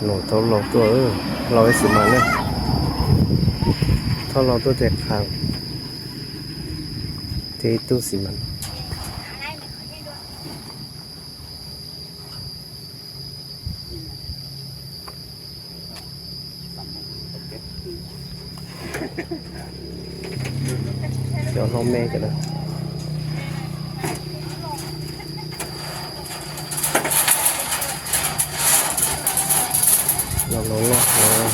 Nus thaub laug tuaj, laug ib xi mas na. Thaub laug tuaj tes qha, tes ib tug xi mas. Cov hlau me cov no. Los los los.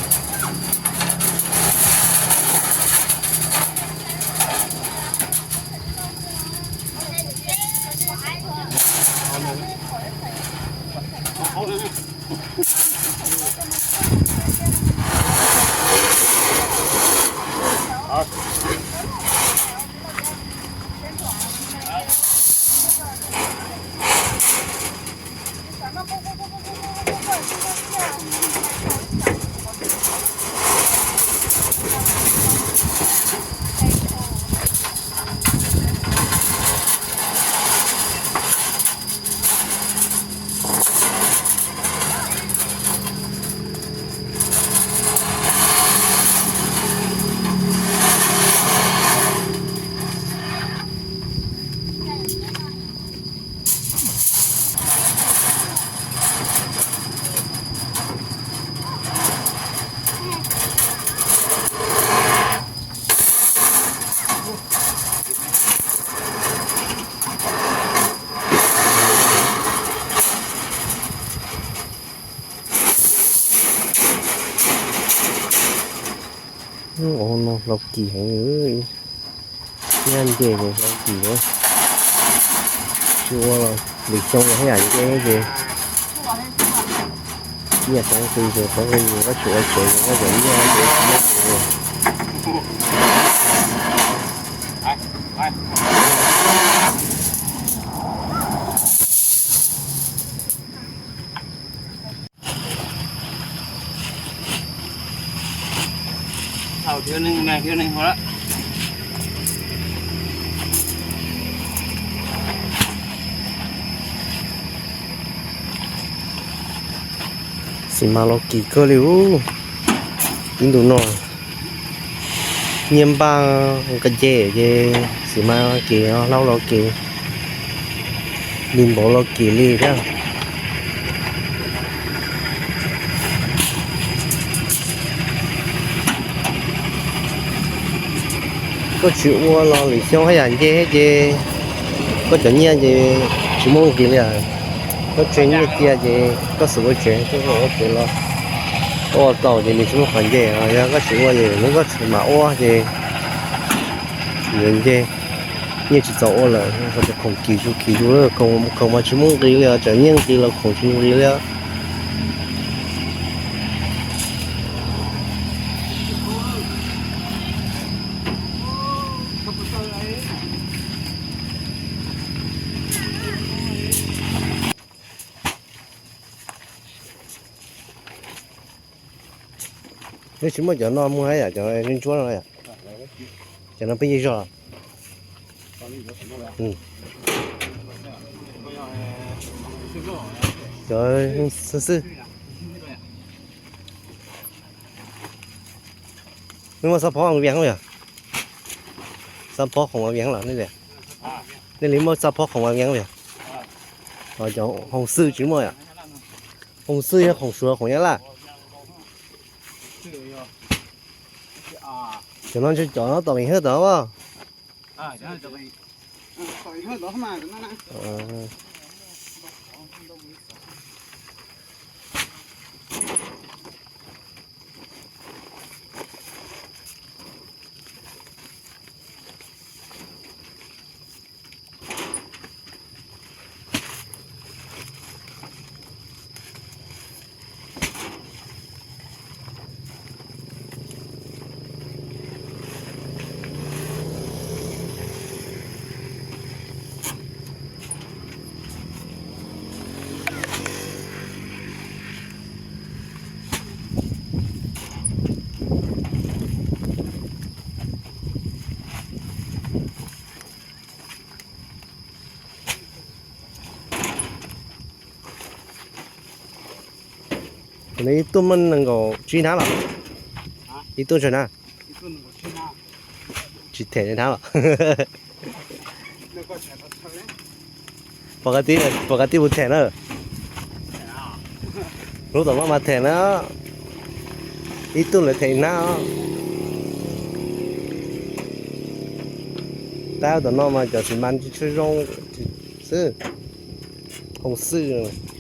Ub, no hlau kim heev, nyiaj nce ces hlau kim. Tsis ua los lwm xyoo haj yam nce ces nyiaj poob qis ces poob qis, koj tsis ua tsev koj tseem nyiaj ces tsis muaj. Xi mas los kim kawg li ub, ib ntus no. Nyiaj npaj nqe ce ces xi mas los kim, hlau los kim, li npaum los kim li thiab. Koj tsis ua los lwm xyoo haj yam nce ces koj cov nyiaj ces tsis muaj nqis li. Koj tseg nyiaj cia ces koj xav ua tsev koj ua tsev los, koj ua tau ces nws tsis muaj qhov nce. Yog koj tsis ua ces hnub koj tseem mam ua ces yuav nce, nyiaj tsis txaus ua lawm. Ces khoom kim zus kim zus, khoom mas tsis muaj nqis li os, tseem nyiaj nqis los khoom tsis nqis li. Nws tsis muaj cov no muag yam cov ntsuab no yom? Cov no peb yeej zog. Cov xwb xwb. Nws muaj xab phob vias yom? Xab phob khoom vias los nej, nej li muaj xab phob khoom vias yom? Cov hoom xwb tsis muaj yom? Hoom xwb yog khoom Suav khoom Nyab Laj. Cov no ntshe cov no tom vim hwb tod as. Nws ib tug muaj nees nkaum tsib hnab los? Ib tug tsawg hnab? Tsis them li hnab los? Pom qab tij, pom qab tij puas them na? Lub tom no mas them na. Ib tug lawv them ib hnab os. Tab tom no mas cov xi mas tsis tshua zoo xwb, hoo xwj.